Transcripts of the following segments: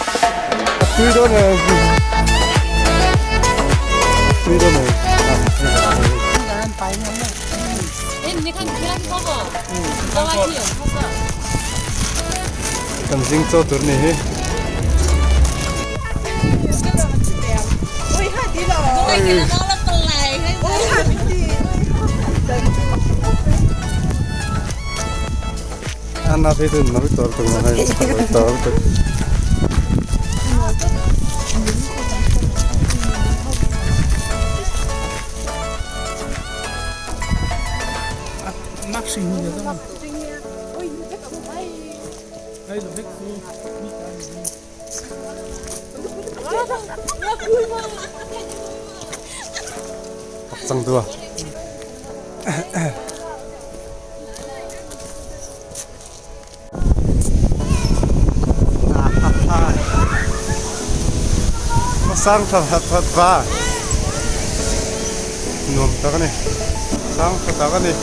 A tui dawn e. Tui dawn e. Kan zing chaw tur ni hi. Anna phei chu nawi tawr tur mai nawi tawr tur. Chang tua. Sang tha that that va. Nuam tak a ni. Sang tha tak a ni.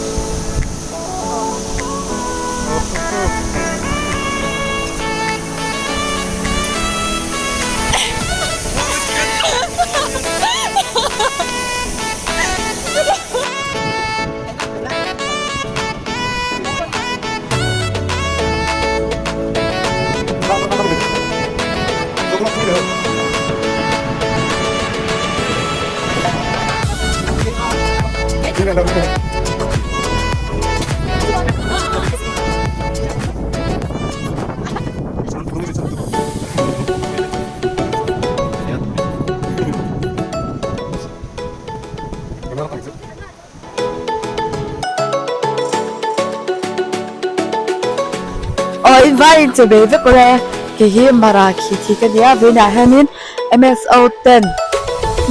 Aw in vai in che ve vek awrh e kei hi mara khi thi ka nia vawiinah hianin M_S_O ten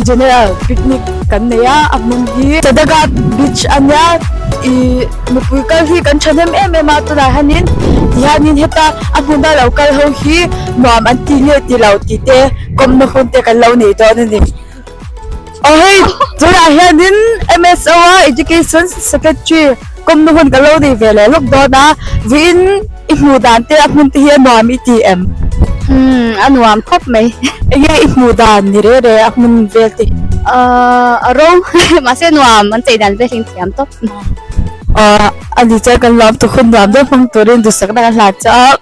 general picnic kan nei a a hmun hi Chadaghat beach a nia ihh mipui kal hi kan thahnem em em a tunah hianin tihianin heta a hmuna lo kal ho hi nuam an ti nge ti lo tih te kawmna hun te kan lo nei dawn a ni. Aw hei tunah hianin M_S_O a education secretary kawmna hun ka lo nei ve leh lawk dawn a vawiin i hmuh dan te a hmun te hi a nuam i ti em? Umm a nuam khawp mai. Enge i hmuh dan ni reh reh a hmun vel te hi? Ahh a ro mahse nuam an chei dan vel hi an thiam tawp. Aw a ni chuan kan lawm tuk hun nuam deuh hmang turin duhsakna kan hlan chu a.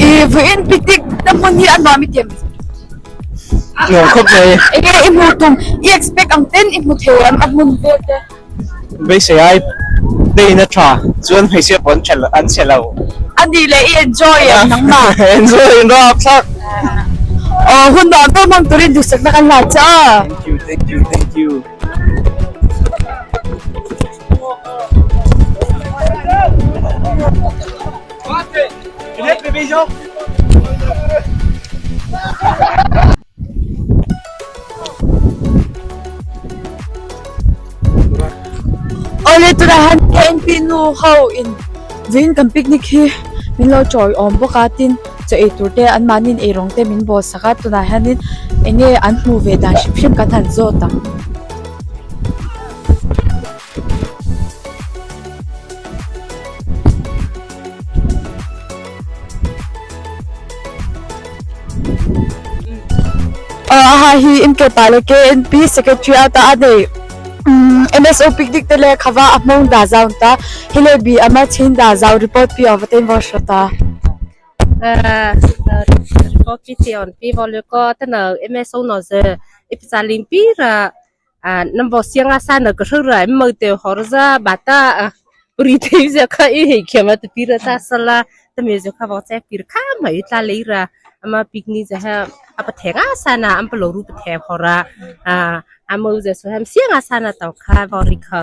I vawiin picnic na hmun hi a nuam i ti em? Nuam khawp mai. Enge i hmuh tum i expect ang ten i hmu thei em a hmun vel te? Beisei ai pain a tha chuan hmeichhia pawh an tha an chhe lo. A nih leh i enjoy em nangmah? Enjoy in rap thlak. Aw hun nuam deuh hmang turin duhsakna kan hlan che a. Thank you thank you thank you. Awle tunah hian KNP nu ho in vawiin kan picnic hi min lo tawiawm bawk a tin chaw ei tur te an mahni in eirawng te min bawl sak a tunah hianin eng nge an hmuh ve dan hrim hrim kan han zawt ang. Aw a ha hi MK pa leh KNP secretary ata a nei MSO picnic te leh khawa a hmawng dah zau ta hi leh bi ama chhin dah zau report pi awm te in vaw hrawt a. Report pi tion pi vaw le ko te na MSO no ze ipicha ling pi ra number siang a sa na ka hru ra mo te hor za bata ri te ze kha i he khema te pi ra ta sala te me ze kha vaw che pi kha mai tla lei ra ama picnic ze ha apa thenga sa na am plo ru the hora a mo ze so ham siang a sa na taw kha vaw ri kha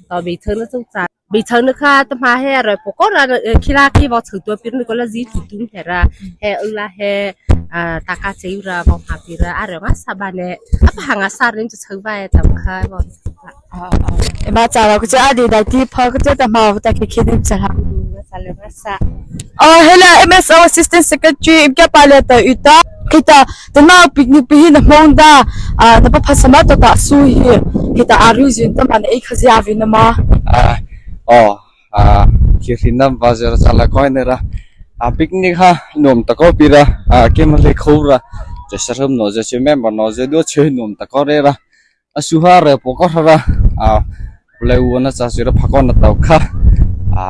to bi thang na chu cha 被称那个他妈还了不过了其他地方成都比那个了热度多些了还欧啦还啊大家走了往旁边了啊让我上班呢啊不行啊啥人就抽吧怎么开往 Ma cha lo ku chu a di dai ti pha ku chu ta ma ta khi khi nim cha ha. Oh hello MSO Assistant Secretary imkya pale ta uta kita tana picnic pi hi na hmong da na pa phasama to ta su hi kita aru zin ta man ei khazia vi na ma. Oh, khi rinam bazar chala koi nera. A picnic ha nuam tak aw pira a kem a hlei kho ra che sarum no je che member no je duat che nuam tak aw re ra a su ha re pawh ka hra ra a le u na cha chu ra phakon na tau kha a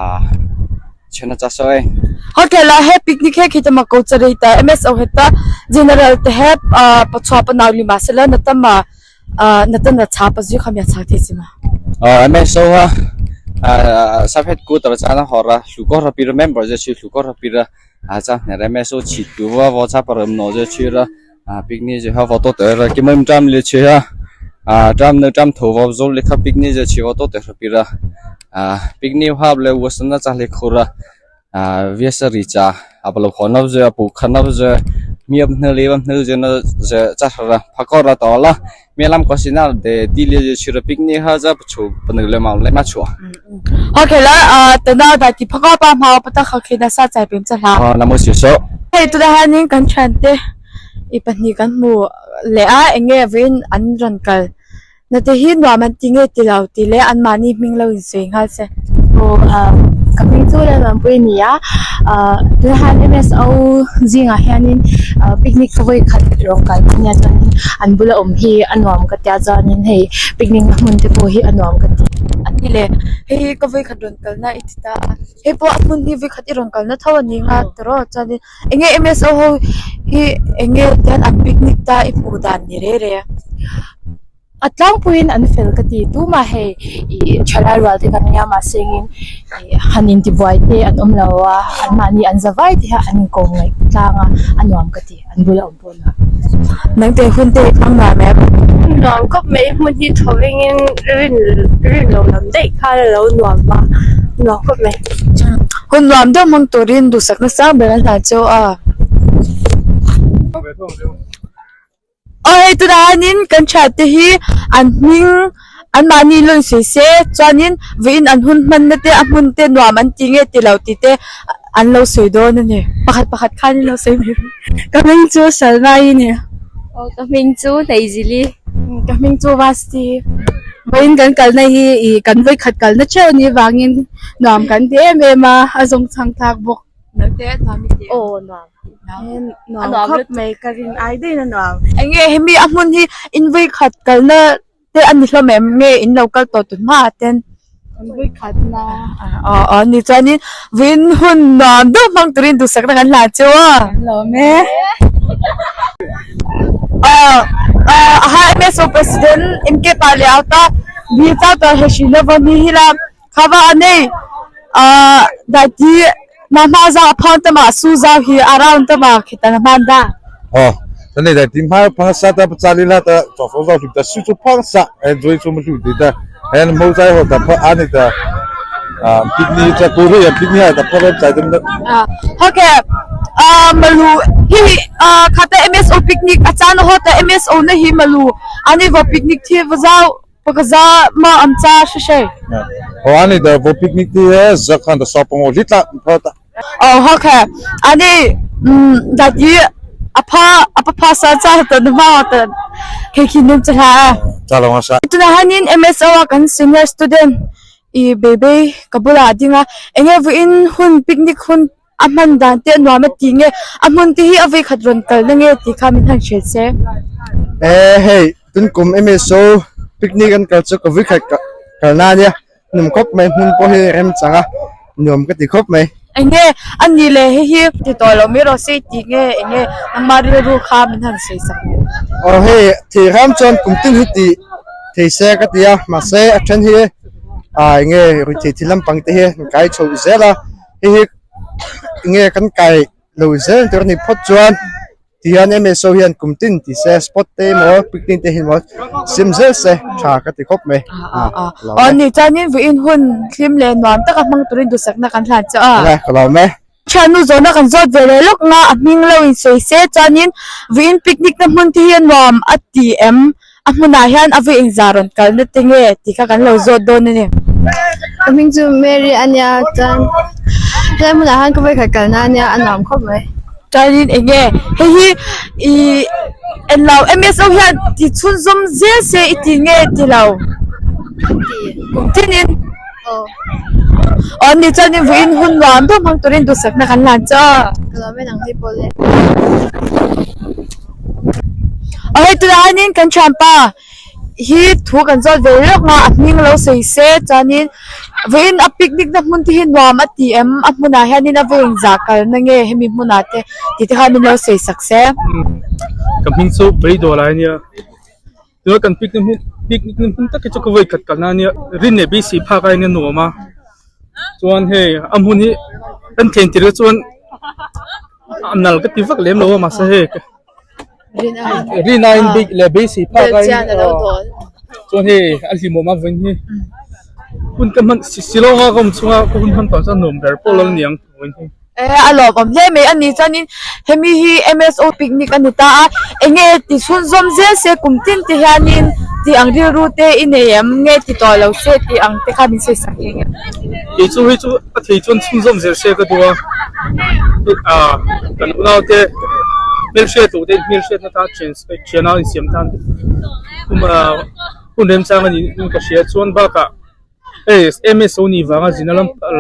chena cha saw e. Hotel ah he picnic he khi tama ko charei ta MSO heta general te he pachua panaw lima sela na tama na tan na cha pa zui kham ya cha the chima. MSO ha sub headquarter cha na hora hlu ko ra pira member je chi hlu ko ra pira a cha ne MSO chi tu wa wo cha param no je chi ra picnic je ha wo to te ra ki mem tram le chi ha a tram ne tram tho wo zo le kha picnic je chi wo to te ra pira a picnic ha le wo san na cha le khora a viasa ri cha a palo khonap je a pu khanap je miap hne le bam hne je na je cha ra phakor ra to la me lam ko sina de ti le je chira picnic ha ja chu pan le ma le ma chu Okay la a tana da ti phaka pa ma pata kha khe na sa chai pem cha hla a namo si so hei tu da hanin kan than te i pahnih kan hmu leh a enge vin an rawn kal Na te hi nuam an ti nge ti lo tih leh anmahni hming lo insawi nghal se. Aw ka hming chu Lalvanpui a ni a, tunah hian MSO zingah hianin picnic ka vawi khat rawng kal a nia chuanin an bula awm hi a nuam ka tia chuanin hei picnic na hmun te pawh hi a nuam ka ti. A ni le, hei hi ka vawi khat rawn kalna i ti ta a, hei pawh a hmun hi vawi khat i rawn kalna tho a ni nga tiraw chuanin Enge MSO ho hi enge tian an picnic ta i hmuh dan ni re re a? A tlangpuiin an fel ka ti tumah hei ih thalai rual te kan nia mahse engin ih han intibuai te an awm lo a anmahni an za vai te hi an inkawm ngaih tlang a a nuam ka ti an bula awm pawh nuam. Nangte hun te i hmang nuam em? Nuam khawp mai hmun hi tho vengin rin rin lo lam daih khan a lo nuam a nuam khawp mai. Hun nuam deuh hmang turin duhsak nasa ber an hlan cheu a. Aw hei tunah hianin kan thiante hi an hming anmahni lawn sawi se chuanin vawiin an hun hmanna te a hmun te nuam an ti nge ti lo tih te an lo sawi dawn a ni. Pakhat pakhat khan in lo sawi mai rawh. Ka hming chu Salmai a ni. Aw ka hming chu Hneizili. Ka hming chu Vasti. Vawiin kan kalna hi ih kan vawikhat kalna theuh anih vangin nuam kan ti em em a, a zawng chhang thlak bawk. Naute nuam i ti em? Aw nuam. Nuam khawp mai ka rin ai daih in a nuam. Enge hemi a hmun hi in vawikhat kalna te a ni hlawm em? Nge in lo kal tawh tun hmaah ten? Kan vawikhat na. Aw aw ni chuanin vawiin hun nuam deuh hmang turin duhsakna kan hlan cheu a. Kan lawm e. Aw aw MSO President MK pa leh auta bi chau ta he hri lova ni hi la khava a nei ah dai ti na hma zau a phang tama su zau hi a round tama khita na hman da. Aw ta nei dai ti hma phang sa ta chali la ta chaw fo zau hlim ta su chu phang sa enjoy chu ma hlu ti ta hen mo chai ho ta pha ani ta picnic cha ku ri picnic ha ta pha ram chai dum Okay malu hi khata MSO picnic achana ho ta MSO na hi malu ani vo picnic thi vazau pakaza ma amcha shi shei ho ani da vo picnic ti he zakhan ta sapongo litla pha ta Oh okay ani dati apha apa pha sa cha ta na ma ta khe khi num cha ha cha lo sa tuna hanin MSO a kan senior student i bebe kabula dinga enge vuin hun picnic hun a hman dan te nuam a ti nge a hmun te hi a vei khat rawn kal na nge tih kha min han hrilh se. E hei tun kum MSO picnic an kal chu ka vui khat kal na ania Nuam khawp mai hmun pawh hi rem chang a nuam ka ti khawp mai. Enge a ni le hei hi ti tawh loh mai rawh se tih nge enge nangmah rilru kha min han sawi sak. Aw hei thei ram chuan kum tin hi tih thei se ka ti a mahse a then hi ah enge ruithei thil lampang te hi an kai chho zel a hei hi enge kan kai lo zel tur a ni phawt chuan. Tihian MSO hian kum tin ti se spot te emaw picnic te hi emaw sim zel se tha ka ti khawp mai. Aw ni chuanin vawiin hun thlim leh nuam taka hmang turin duhsakna kan hlan chu a. Awle ka lawm e. Thiannu zawhna kan zawt ve leh lawk nga a hming lo in sawi se chuanin vawiin picnic na hmun te hi nuam a ti em a hmunah hian a vawiin zah rawn kalna te nge tih kha kan lo zawt dawn a ni. Ka hming chu Mary a nia chuan helai hmunah hian ka vawikhat kalna a nia a nuam khawp mai. Chuanin eng nge hei hi ih englo MSO hian ti chhunzawm zel se i ti nge ti lo? Kum tinin. Aw ni chuanin vawiin hun nuam deuh hmang turin duhsakna kan hlan chu aw. Ka lawm e nang hi pawh le. Aw hei tunah hianin kan thianpa hi thu kan zawt ve lawk a, a hming lo sawi se chuanin vawiin a picnic na hmun te hi nuam a ti em a hmunah hianin a va inzah kalna nge hemi hmunah te tih te khan min lo sawi sak se. Ka hming chu Beidawla a nia. Tuna kan picnic hmun picnic na hmun tak hi chu ka vawi khat kalna ania rin leh beisei phak aiin a nuam a chuan hei a hmun hi kan thlen tirh chuan a nal ka ti vak lem lo a mahse hei rin aiin leh beisei phak aiin chuan hei a hlimawm a vawiin hi hun ka hman Shillong a ka awm chhunga ka hun hman tawh chuan nuam ber pawh lo a ni ang vawiin hi. Eh a lawmawm hle mai a ni chuanin hemi hi M_S_O picnic a ni ta a enge ti chhunzawm zel se kum tin te hianin tih ang rilru te i nei em nge ti tawh lo se tih ang te kha min sawi sak thei ngem. Kei chu hei chu a thei chuan chhunzawm zel se ka duh a ah kan unau te hmelhriat loh te hmelhriatna tan thian thiana insiam tan kum ah hun remchang a niin ka hria chuan bakah. Hei MSO nih vanga zina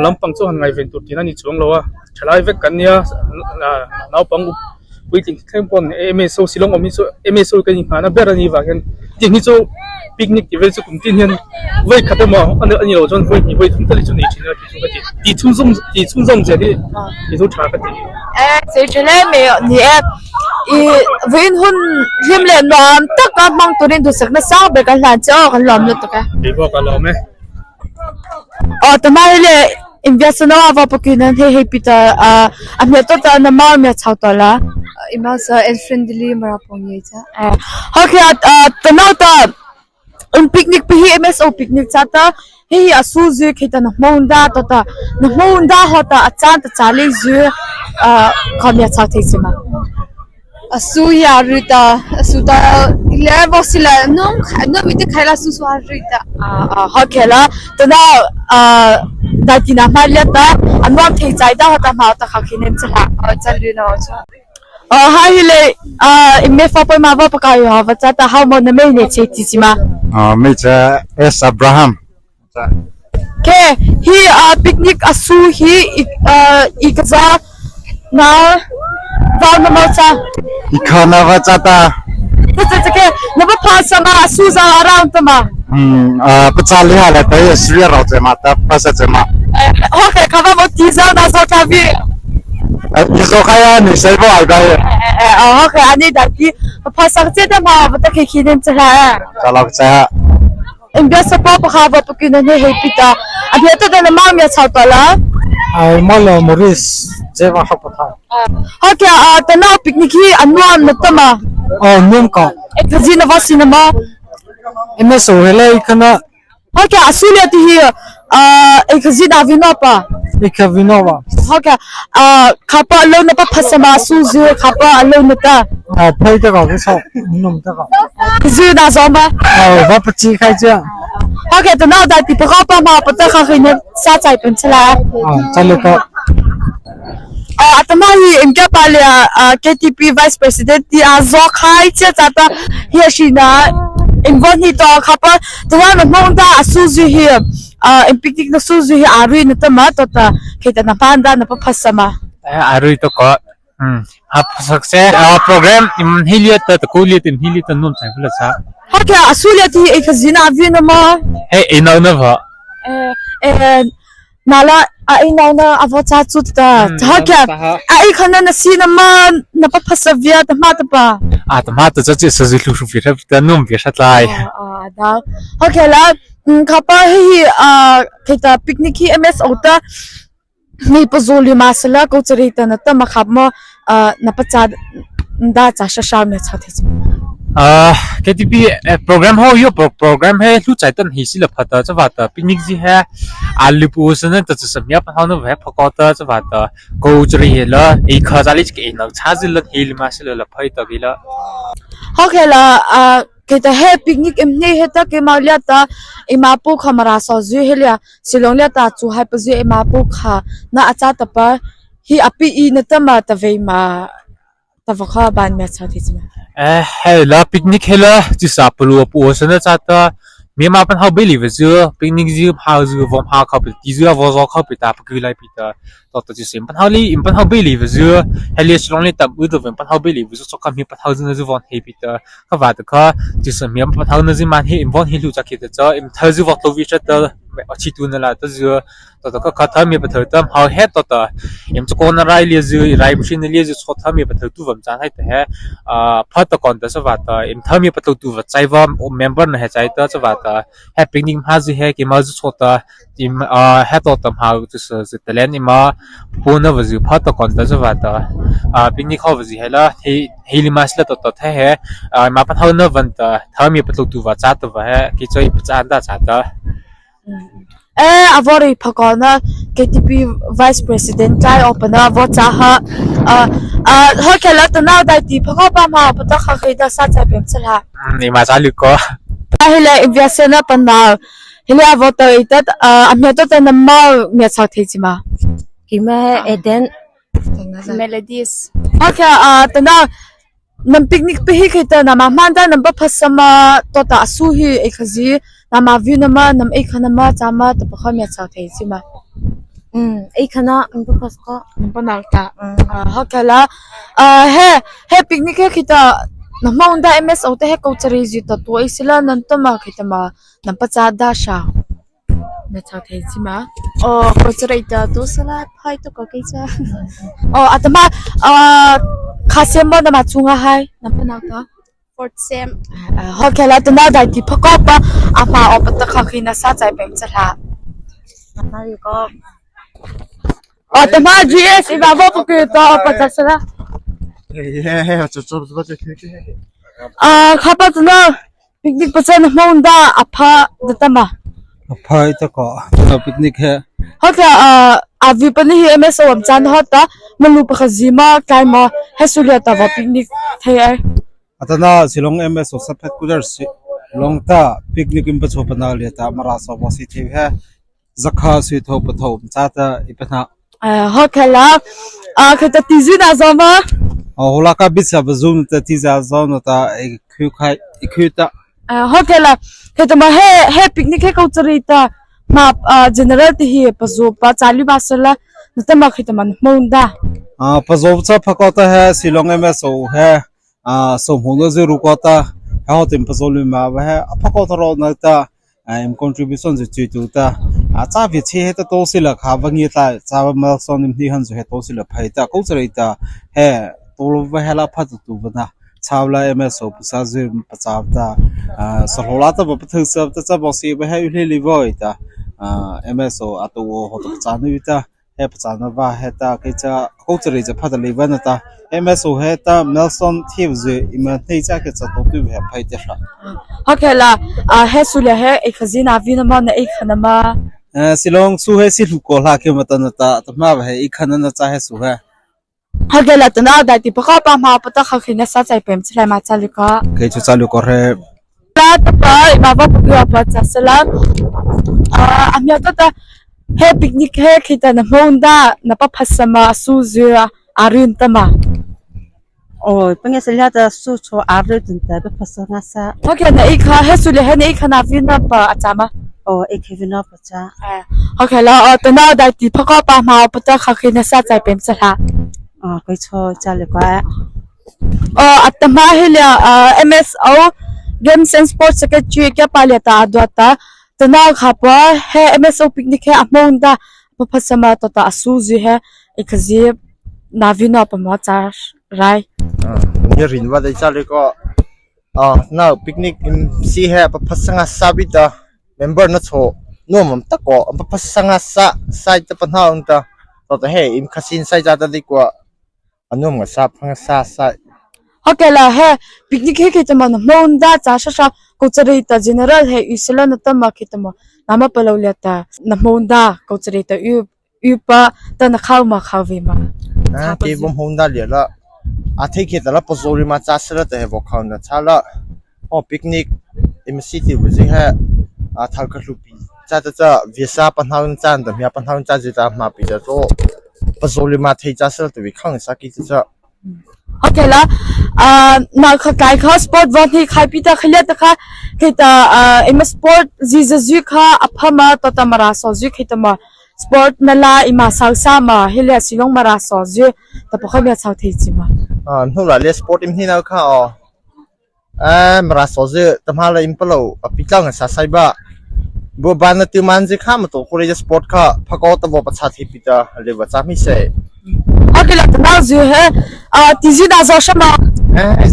lampang chu han ngaihven tur tihna a ni chuang lo a, thalai vek kan nia naupang puitling thleng pawh MSO Shillong awm hi chu MSO kan inghahna ber a nih vang hian tih hi chu picnic tih vel chu kum tin hian vawi khat emaw a ni loh chuan vawi hnih vawi thum tal hi chu nei thin a tih chu ka ti tih chhunzawm tih chhunzawm zel hi tih chu tha ka ti. E chei tha hle mai ni e i vawiin hun hlim leh nuam taka hmang turin duhsakna sang ber kan hlan che aw kan lawm lutuk e. Kei pawh ka lawm e. Aw tama hi le inbiasana a va pakin an hei hei pita a a hmel tawt a na mau mia chau tawh la. Imasa en friendly mara pawh ngei cha. Okay a tanau ta In picnic pi hi MSO picnic cha ta hei hi a su zui khi ta na hmawng da ta ta na hmawng da ho ta a chan ta cha lei zui ah kha mia chau thei chi ma. A su hi a ri ta a su ta le bawk si la nung nung mi te khai la su su a ri ta. Ah ah ho khel a tuna ah dai ti na hma liat ta a nuam thei chai da ho ta hma ta kha khi nem che la. Aw chan ri na chu. Aw hai hi le ah in me fa poi ma va pa ka yo va cha ta how mo na mei ne che ti chi ma. Aw mei cha S Abraham. Ke hi a picnic a su hi i ka za na va na mau cha. I kha na va cha ta. Cha cha cha ke na va pha sama a su za around ta ma. Hmm a pa cha le ha la tai sri rau che ma ta pa sa che ma. Ho ke kha va mo ti za na zo ta vi. I zo kha ya ni sai bo ai bai. Ho ke ani da ki pa sang che ta ma va ta ke khi nen cha la. Cha la cha. Inbiasa pa pakha va tukin an hei hei pita a hme ta dan ma mia chau ta la. Ai malo Maurice Jeva Hapatha. Ha kya a tana picnic hi anuam na tama. Oh num ka. Ekhaji na va sinama. MSO hele ikhana. Ha kya asulia ti hi a ekhaji na vino pa. Ikha vino ba. Ha kya a khapa lo na pa phasama su zu khapa alo na ta. A phai ta ka ku sa num ta ka. Zu na zo ma. Oh va pachi khai cha. Ha kya ta na da ti pa ka pa ma pa ta kha khi na sa chai pen chala. Ah chale ka. A tama hi engkia pa le a KTP Vice President ti a zo khai che cha ta hi a shi na involve ni to kha pa tuna na hmong da a su zu hi a in picnic na su zu hi a rui na tama to ta kheta na pan da na pa phasama. A rui to ko a success program im hiliat ta ko liat im hiliat ta num chang phula cha. Ha kya a su le ti e khazina vi na ma. He inau na va. Eh Nala a ei nau na a vo cha chu ta ha kya a ei khana na si na ma na pa phasa via ta ma ta pa. A ta ma ta cha chi sa zu hlu hru vi ta num vi shat lai. A da ha kya la kha pa hi hi a kheta picnic hi MS o ta nei pa zoli ma sala ko chari ta na ta ma khap mo na pa cha da cha sha sha me cha the chu. KTP program ho yo program he hlu chai tan hi si la phata cha wa ta picnic ji he alu pu sa na ta cha samya pa no ve phako ta cha wa ta ko chri he la ei kha cha li ke na cha ji la hi ma si la phai ta bi la. Ho khe la ke ta he picnic em nei he ta ke ma lia ta ima pu kha mara so zu he lia silong lia ta chu hai pa zu ima pu kha na acha ta pa hi api i na ta ma ta vei ma ta va kha ban me cha thi chima. He la picnic he la chi sa palu pu sa na cha ta. Myanmar ပန်ဟောဘေလီဝဇူပင်းနစ်ဇူဟာဇူဝမ်ဟာခပတီဇူဝဇောခပတာပကူလိုက်ပီတာတော့တချင်ပန်ဟောလီအင်ပန်ဟောဘေလီဝဇူဟဲလီစလုံးလီတပ်ဥဒဝမ်ပန်ဟောဘေလီဝဇူချကမီပန်ဟောဇနဇူဝန်ဟေပီတာခဝါတခချစမြမ်ပန်ဟောနဇီမန်ဟေအင်ဝန်ဟေလူချခိတချအင်သဇူဝတ်လိုဝီချက်တအချီတူနလာတဇူတော့တခခသမီပထတမ်ဟောဟဲတတအင်ချကောနရိုင်လီဇူရိုင်မရှင်လီဇူချသမီပထတူဝမ်ချန်ဟိုက်တဟဲအာဖတ်တကွန်တဆဝတ်အင်သမီပထတူဝချိုင်ဝမ် member နဟဲချိုင်တဆဝတ် he picnic ma zu he ke ma zu chota im a he to tam ha chu se se telen ima puna wa zu pha to kon ta zu wa ta a picnic ho wa zu he la he he li mas la to to the he a ma pa thau na van ta tha mi patlu tu wa cha ta wa he ki choi pa cha da cha ta E avori phakona KTP Vice President kai opana vo cha ha a a ho khela ta na dai ti phako pa ma pa ta kha khai da sa chai pem chala ni ma cha lu ko hele vyasena panna hele avo ta itat a mya to ta na ma mya chak thei chi ma Kima Eden Melodies okay a ta na nam picnic pe hi khai ta na ma man da nam ba phasama to ta asu hi e khazi na ma view na ma nam e khana ma cha ma ta pa kha mya chak thei chi ma ei khana ang papas ko nam pa nak ta ha khala a he he picnic he khita na ma unda MSO te he ko chari ji ta to isila nan ta ma khita ma nam pa cha da sha na chak thei chi ma Oh, ko chari ta to sala phai to ko kai cha. Oh atama a khasem ba na ma chunga hai nam pa nak ta Fourth sem. ฮอเคลาตนาได้ที่พกอบอามาอปตะขขีนาซาใจเป็นฉลา na ko อ๋อแต่มา GS อีบาบปกติอปตะสละอ่าข้าพเจ้าปิกนิกปัจจัยมองดาอภาดตมา phai ta ko na picnic he ฮอเคอ่าอาวิปนี่ MSO อมจันฮอตามันลูปขจีมาไกมาเฮสุเลียตาวปิกนิกเทไอ atana silong ms o safet kudar si longta picnic im pa chopana le ta mara so bo si the he zakha sui tho pa tho cha ta ipana อ่าฮอเคลาอ่าคือจะตีจีน่าซอมา hola ka bit sa zoom ta ti za zo na ta e khu khai e khu ta อ่าฮอเคลาคือจะมาเฮเฮปิกนิกเฮเขาจะรีตามาอ่า general ที่เฮปะโซปะจาลิบาสละนั่นแต่มาคือจะมันมองดา a pa zo cha pha ko ta he silong ms o he a so mu no zu ru ko ta he ho tim pa zo lu ma ba he a pha ko ta ro na ta im contribution zu chu tu ta a cha vi che he ta to si la kha ba ngi ta cha ba ma so nim ni han zu he to si la phai ta ko chari ta he to lo ba he la pha tu tu ba na cha la ms o pu sa zu pa cha ta a so lo la ta ba pa thu sa ta cha bo si ba he u le li voi ta a ms o a to wo ho to cha nu ta he pa cha na ba he ta ke cha ko chari cha pha ta le ba na ta ms o he ta Nelson thiv zu ima nei cha ke cha to tu he phai te sha โอเคละอ่าเฮสุเลเฮเอกจีนาวินมาเนเอกนมา Silong su he si lu ko la ke mata na ta ta ma ba he i khan na cha he su he โอเคละตนาได้ที่ปะกอบมาปะตะขขินซาใจเป็นใช่มาจาลิกา ke chu chalu ko re ลาตะปะมาบปะกปะจัสละอ่าอามีตะตะเฮปิกนิกเฮขิตนะมงดานะปะพัสมาสูซูอารินตะมา Oh, pangasalya ta su cho arre dun ta pa phasa nga sa. โอเคนะอีกเฮสุเลเฮเนอีกนาวินปะอาจามา Oh, ekevina pa cha. โอเคละอ๋อตนาได้ที่ปะกอบมาปะตะขขินซาใจเป็นใช่ Oh, koi cho cha le kwa. atama hilia MSO Games and Sports Secretary kya palia ta adwata tana khapa he MSO picnic he among da paphasama to ta asuzi he ikhazi navina pama cha rai นี่รินว่าได้จ้าเลยก็อ่าน่าปิกนิกซีแฮปะพัสงาซาบิตา member นะโชนู่มันตะกอปะพัสงาซาไซตะปัญหาอุนตาต่อแต่เฮอิมคาซินไซจาตะดีกว่าอันนู้นมันซาพังซาไซ okay la he picnic he khitama na mong da cha sha sha kochari ta general he isla na tama khitama nama palaulia ta na mong da kochari ta u u pa ta na khaw ma khaw vi ma อ่าเกมฮงดาเหลียละอาเทคิแต่ละปะโซริมาจ้าสละแต่เฮวคาวนะชาละอ๋อปิกนิกอิมซิตี้วุซิเฮอาทาลกลุปีจ้าจ้าวีซ่าปัญหาอุนจานแต่มีปัญหาอุนจานจะตามมาปีจะโตปะโซริมาเทจ้าสละแต่วิคังสักกี่จ้า Okay la na kha kai kha sport va hi khai pi ta khlia ta kha khita ema sport zi za zui kha aphama to ta mara so zui khita ma sport na la ima sau sa ma hilia silong mara so zui ta pokha mya chau thei chi ma. Hnu la le sport im hi na kha o mara so zui ta ma la im palo api tlang sa sai ba bo ban na tu man ji kha ma to ko le sport kha phako ta bo pa cha thei pi ta le wa cha mi se. Okay la ta na zui he ti zui na zo shama.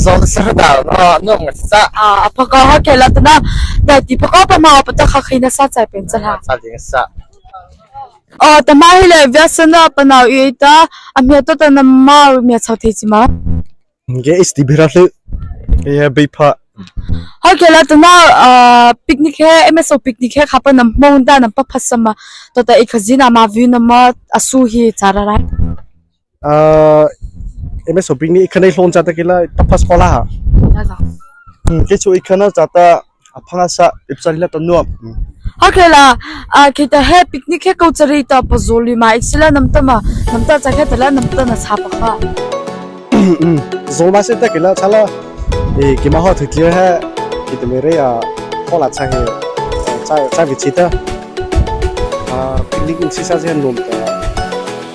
Zo sa da no no nga sa. A phako okay la ta na dai ti phako pa ma pa ta kha khina sa chai pen cha la. Cha ding sa. Ta ma hi le vyasana pa na ui ta a mya to ta na ma mya chau thei chi ma. Ge is ti bira hlu ye bei pha. Okay la ta na picnic he MSO picnic he kha pa nam mong da nam pa phasama to ta ikhazina ma view na ma asu hi chara ra. MSO picnic ikhanai hlon cha ta kila pa phas kola ha. Ke chu ikhana cha ta aphanga sa ipsarila ta nuam. Okay la kita he picnic he ko chari ta pazoli ma iksila namta ma namta cha khe tala namta na chha pa kha. Zoma se ta kila chala e kima ho thu clear he ki te mere ya kola cha he cha cha vi chita picnic in sisa je nom ta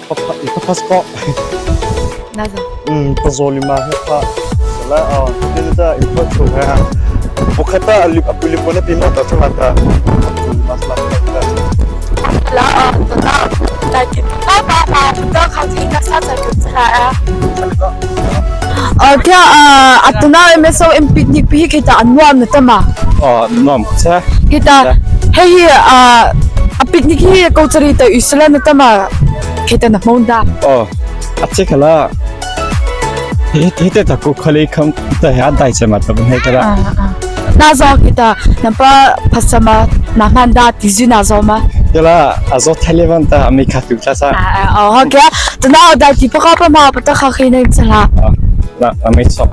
pa pa phas ko. Na za. Pazoli ma he pa la a te ta input chu ha bukhata alip apulip na pima ta chama ta masla ta. La ta na ta ki pa pa pa ta kha ti na sa cha ku cha a. Kya atuna MSO M picnic pi kita anuam na tama. Oh nom cha. Kita he hi a picnic hi ko chari ta usla na tama kita na monda. Oh ache khala he he te ta ko khale kham ta ha dai cha ma ta he khala. Na zo kita nampa phasama na manda tiju na zo ma. Kela azo Taliban ta ami kha tu cha sa. Oh kya tuna da ti pa ka pa ma pa ta kha khi nei chala. Na ami so.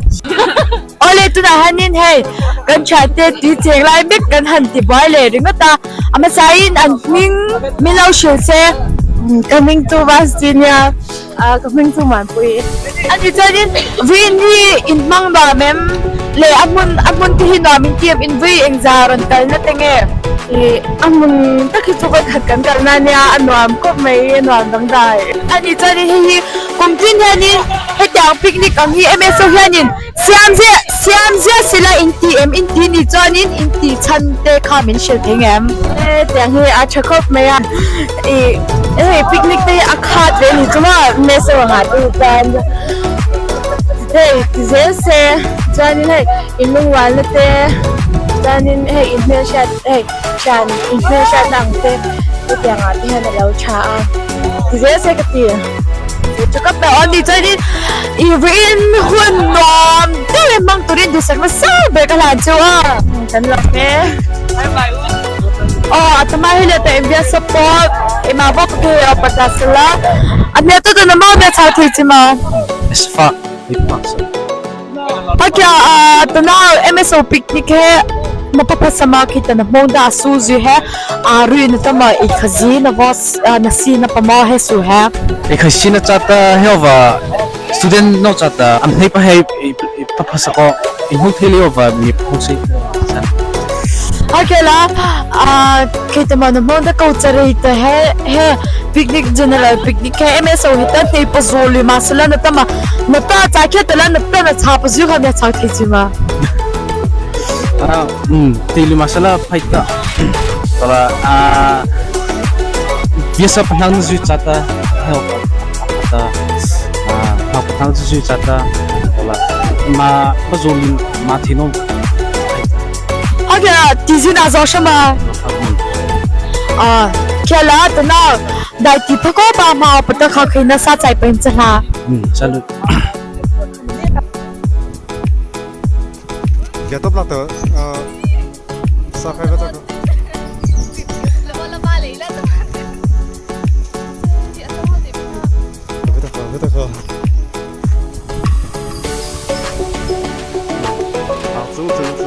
Ole tuna hanin hei kan cha te ti cheng lai mek kan han ti bai le ringa ta ama sain an ming mi lo shil se. Coming to Virginia coming to man pui. Ani chanin vi ni in mang ba mem le amun amun ti hi no min tiam in vi eng zaron kal na tenge. Amun takhi chu ka khat kan kal na nia anuam ko mai anuam dang dai. Ani chanin hi hi kumtin hianin hetiang picnic ang hi MSO hianin siam zia siam zia sila in ti em in ti ni chuanin in ti chan te kha min shil theng em. Tiang hi a thakop mai a i hei picnic te a khat ve ni chuma MSO nga tu tan hei ti zel se chuanin hei in lungwal na te chuanin hei in hmel hriat hei thian in hmel hriat na ang te tiang ah te hian a lo tha a ti zel se ka ti. Chakap na oni chuanin i rin hun nuam deuh em mang turin duhsak nasa ber ka hlan chu a. Kan lo e. Oh atama hi le ta India support ima bok ke pata sala amia to na ma me chau thei chima. Sfa ipaksa. Pakya tana MSO picnic he mapapa sama kita na monda su zu he aru na tama i khazi na was na si na pama he su he. E khashi na chata helva student no chata am nei pa he pa phasa ko in hu theli ova mi phosi. Okay la kita ma na monda ko chare ta he he picnic general picnic he MSO hi ta nei pazoli ma sala na tama na ta cha khe ta la na ta na cha pa zu kha me cha thei chi ma. Tili masala phaita tala a biasa panang zu chata help ta a panang zu chata tala ma pazoli ma thino. Okay ti na zo shama. Kya la ta na dai ti pa ko pa ma pa ta kha khi na sa chai pen cha la. Salut. Get up la ta sa khai ba ta ko. Ba ta ko. Ah, zu zu zu.